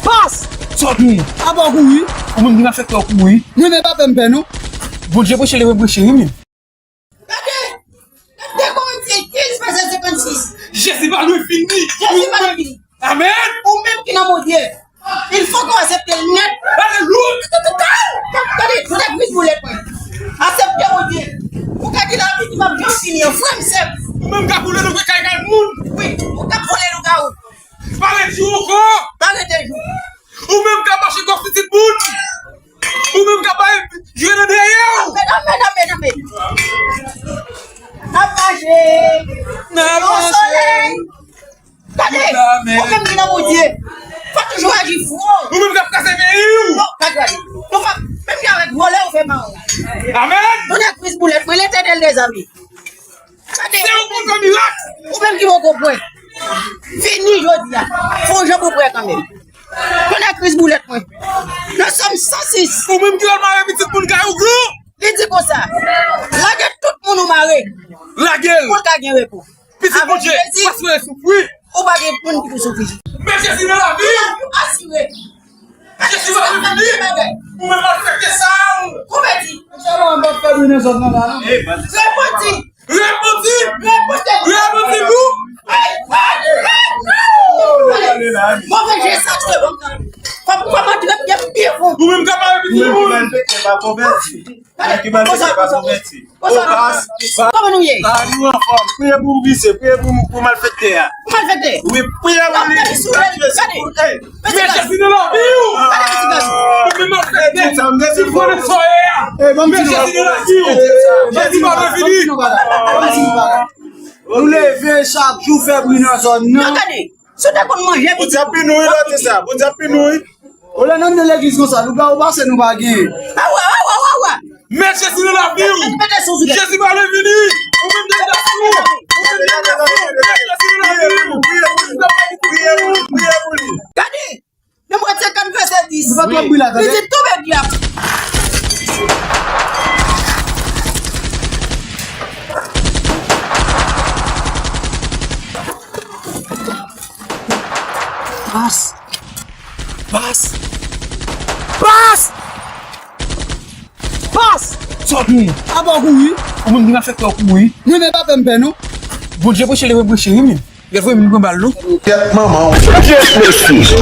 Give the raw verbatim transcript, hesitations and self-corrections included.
Pas! Sa w gen? Apa w kouri? Ou menm ki malfektè w kouri. Mwen menm pa fè m pè non. Bondye preche, leve preche wi menm. Gade! Gade kòman se kenz pase senkannsis. Jezi pa lwen fini. Jezi pa lwen fini. Amèn. Ou menm ki nan Bondye, il faut qu'on accepte l nèt. Alelouya. Gade, gade, gade kris boulèt mwen. Aksepte Bondye. Ou ka di lavi ki p ap janm fini an, frè m, sè m. Ou menm k ap boule louvri kay kay moun. Wi, ou k ap boule lougawou. Pa ret jou ankò. Pa rete jou. Ou menm k ap mache kòm pitit moun. Ou menm k ap bay jwe nan dèyè w. Amèn, amèn, amèn, amèn. N ap mache. Nan yon solèy. Gade, ou menm ki nan Bondye. Fò toujou aji fò. Ou menm k ap kraze peyi w. Non, pa gade. Nou pa, menm jan avèk vòlè ou fè maraj. Amèn. Tonnè kris boulèt mwen, Letènèl dèzame. Gade, se yon bon fè mirak. Ou menm ki poko prè. Fini jodi a. Fè yon jan pou prè kanmenm. Tonnè kris boulèt mwen. Nan Sòm san sis. Ou menm ki al mare pitit moun kay ou gran. Li di konsa, lage tout moun ou mare. Lage l. Pou l ka gen repo. Pitit Bondye, pa sou soufri. Ou pa gen moun ki pou soufri. Men Jezi nan lavi w. Asire. Jezi pa vin vini. Ou menm malfektè sal. Konvèti. Shalom, m pa fè bri nan zòn nan la non. Repanti. Repanti. Repanti. Repanti nou. Move je sa twe bon. Fò m antre byen byen fon. Ou menm ka pale pitit moun. Ou menm ki malfektè pa konvèti. Kòman nou ye? Ah, nou anfòm. Priye pou m, visye. Priye pou m, pou malfektè a. Malfektè? Wi, priye pou li. Gade. Men Jezi nan lavi w. Gade pitit gason. Ou menm malfektè. Ou konnen sa w ye a. Men Jezi nan lavi w. Jezi pa vle fini. Nou leve chak jou fè bri nan zòn nan. Gade. Si w te konn manje pitit. Bondye ap pini w wi, lòt sa. Bondye ap pini w wi. Olè nan de legliz konsa, lougawou pase nou pa gen. Awa, awa, awa, awa. Men Jezi nan lavi w. Jezi pa lwen vini. Ou menm ki nan lavi w. Ou menm ki nan lavi w. Men Jezi nan lavi w. Priye pou li. Priye pou li. Gade. Nan mwen senkant vèsè dis. Li di tonbe dyab. Pas. Pas. Pas. Pas. Sa w gen? Apa w kouri? Ou menm ki malfektè w kouri. Mwen menm pa fè m pè non. Bondye preche, leve preche wi menm. Lè voye m pran bal non. Kèt manman w. Kèt mesye.